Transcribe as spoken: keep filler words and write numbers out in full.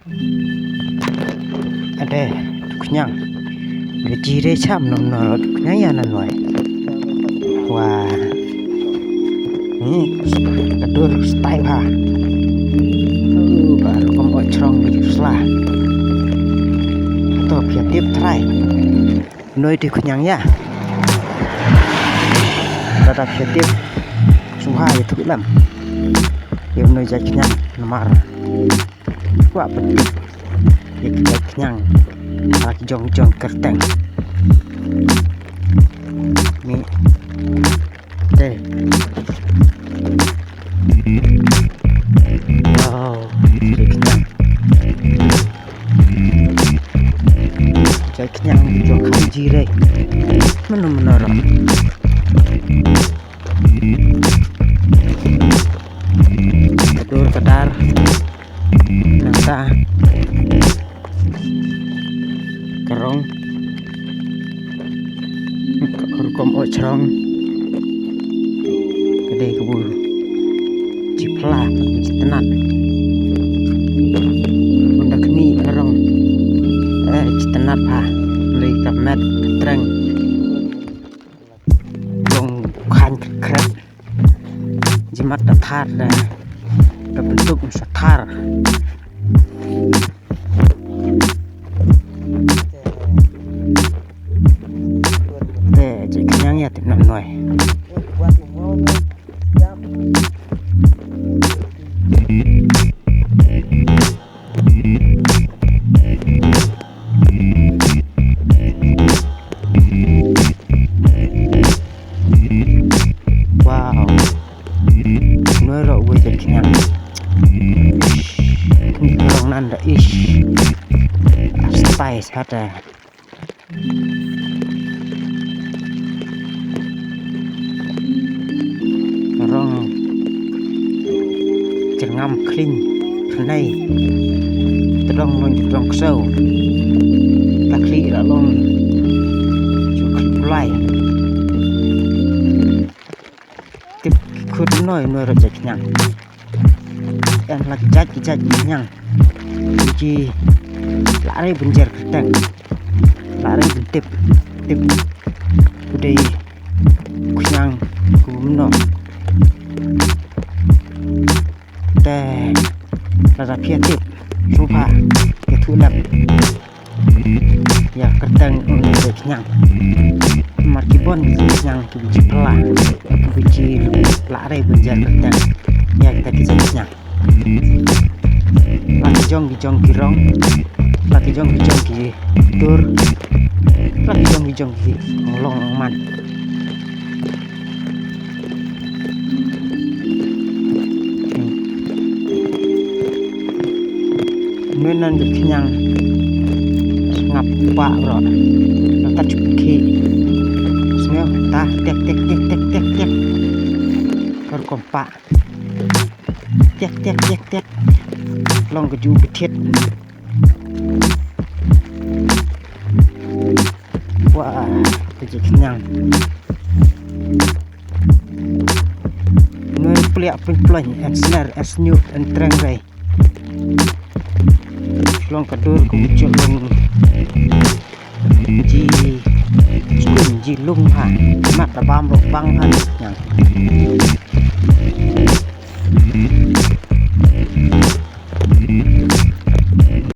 Ade, tu khñiang. Ga ji re cham nom no tu khñiang ïa na noi. Wa. Ni, ka dur stai bha. Uh, ba rukom oi chrong ga ji sla. To phi tip trai. Noi tu khñiang ïa. Lada phi tip. Sngewbha ïathuh lem. Ïa noi jait khñiang namar. Kwah pyntip ïa ki jait khñiang ha ki jong jong kyrteng. Ni te wow, jait khñiang. Jait khñiang jong ka ji re. Mano mano ro. Ka dur ka dar. Nangta ka rong. Ka rukom oi chrong. Ka dei ka bur. Ji phla, ji tnat. Ynda khmih ka rong. Eh, ji tnat bha. Lei ka met, ka treng. Long khan kret. Jimat da thar da. Da bentuk masa thar. Te, jait khñiang ïa te nang noi. Wow. Noi ro wei jait khñiang. Ish. Ni ka rong nan da ish. Astai sata. Rong jyrngam khliñ rnai. Tdong long tdong ksew. Ka khlieh la long ju khlieh kulai. Tip khut noi noi ro jait khñiang. Em la ki jait ki jait ki khñiang. Ki la rei bynjer kyrteng. La rei byntip. Tip. Ku dei khñiang ku mno. Te lada phi tip. Sngewbha ïathuh lem. Ïa kyrteng u ne jait khñiang. Mar ki bon ki jait khñiang ki biji pla. Ki biji la rei bynjer kyrteng. Ïa kita ki jait khñiang. La ki jong ki jong ki rong. La ki jong ki jong ki dur. La ki jong ki jong ki long long man. Mynnan jait khñiang ngap ba ro. Nata chup ki. Sngew ta tek tek tek tek tek tek. Kar kompa. Tek tek tek tek. Long ka ju ka thiet. Wah, ka jait khñiang. Noi pliak pin ploin, en sner, en snyut, en treng rei. Long ka dur ka wujud long. Ji skun, ji lung ha. Mat da bam rok bang ha jait khñiang.